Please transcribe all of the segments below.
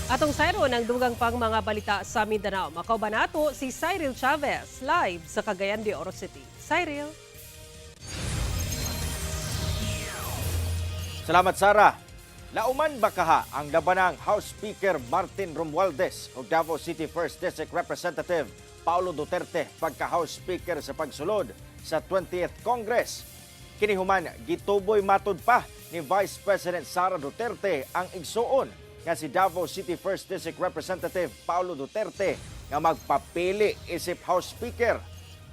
Atong sayro ng dugang pang mga balita sa Mindanao. Makauban nato si Cyril Chavez live sa Cagayan de Oro City. Cyril. Salamat, Sara. Lauman ba kaha ang labanang House Speaker Martin Romualdez o Davao City 1st District Representative Paolo Duterte pagka House Speaker sa pagsulod sa 20th Congress? Kini human gituboy matud pa ni Vice President Sara Duterte ang igsuon nga si Davao City 1st District Representative Paolo Duterte nga magpapili isip House Speaker.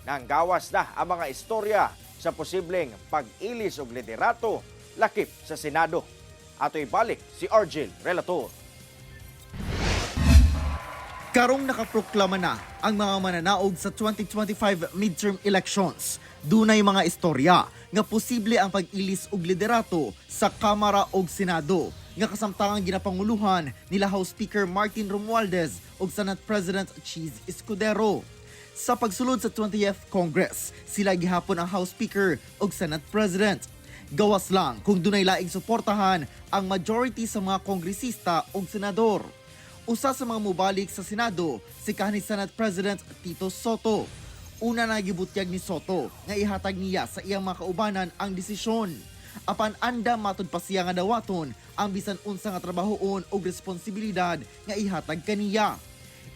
Nanggawas na ang mga istorya sa posibleng pag-ilis og liderato lakip sa Senado. Ato ibalik si Argel Relator. Karong nakaproklama na ang mga mananaog sa 2025 midterm elections, dunay mga istorya nga posible ang pag-ilis og liderato sa Kamara og Senado nga kasamtangang ginapanguluhan nila House Speaker Martin Romualdez ug Senate President Chiz Escudero. Sa pagsulod sa 20th Congress, sila gihapon ang House Speaker ug Senate President. Gawas lang kung dunay laing suportahan ang majority sa mga kongresista ug senador. Usa sa mga mubalik sa Senado, si kanhi Senate President Tito Sotto. Una na gibutyag ni Sotto nga ihatag niya sa iyang mga kaubanan ang desisyon. Apan anda matud pa siya nga dawaton ang bisan unsa nga trabahoon og responsibilidad nga ihatag kaniya.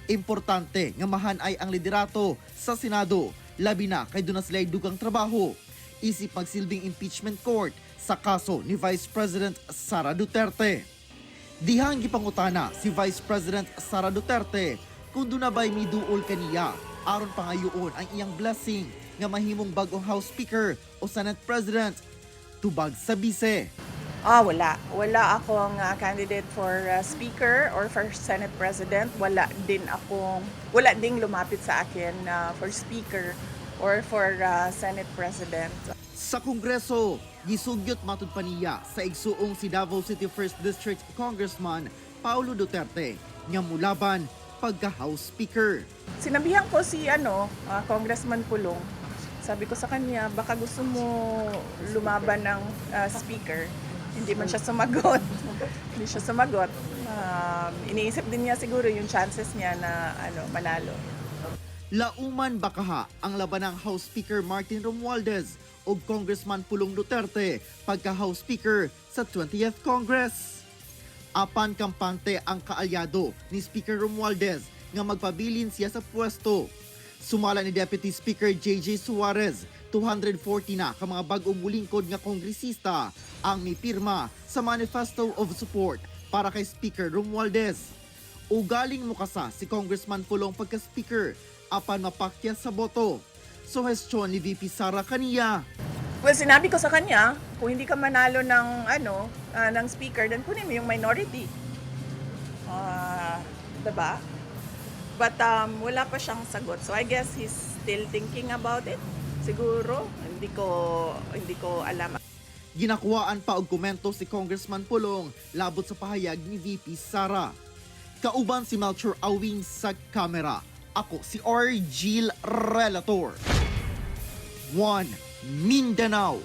Importante nga mahanay ang liderato sa Senado, labi na kay duna sila'y dugang trabaho. Isip magsilbing impeachment court sa kaso ni Vice President Sara Duterte. Dihang gipangutana si Vice President Sara Duterte kung duna ba'y miduol kaniya aron pangayoon ang iyang blessing nga mahimong bagong House Speaker o Senate President. Tubag sa bise. Ah, wala. Wala akong candidate for speaker or for Senate President. Wala ding lumapit sa akin for speaker or for Senate President. Sa Kongreso, gisugyot matud pa niya sa igsuong si Davao City 1st District Congressman Paulo Duterte nga mulaban pagka House Speaker. Sinabihan ko si Congressman Pulong. Sabi ko sa kanya, baka gusto mo lumaban ng speaker. Hindi man siya sumagot. Hindi siya sumagot. Iniisip din niya siguro yung chances niya na manalo. Lauman bakaha ang labanang House Speaker Martin Romualdez o Congressman Pulong Duterte pagka House Speaker sa 20th Congress. Apan kampante ang kaalyado ni Speaker Romualdez nga magpabilin siya sa pwesto. Sumala ni Deputy Speaker JJ Suarez, 240 na ka mga bag-ong mulingkod nga kongresista ang mipirma sa Manifesto of Support para kay Speaker Romualdez. Ugaling mukasa si Congressman Pulong pagka-speaker apan mapakya sa boto. Suhestyon ni VP Sara kaniya. Well, sinabi ko sa kanya, kung hindi ka manalo ng speaker, then kunin mo yung minority. Ah, 'di ba? But wala pa siyang sagot. So I guess he's still thinking about it. Siguro, hindi ko alam. Ginakuhaan pa og komento si Congressman Pulong labot sa pahayag ni VP Sara. Kauban si Melchor Awing sa kamera. Ako si Argil Relator. 1 Mindanao.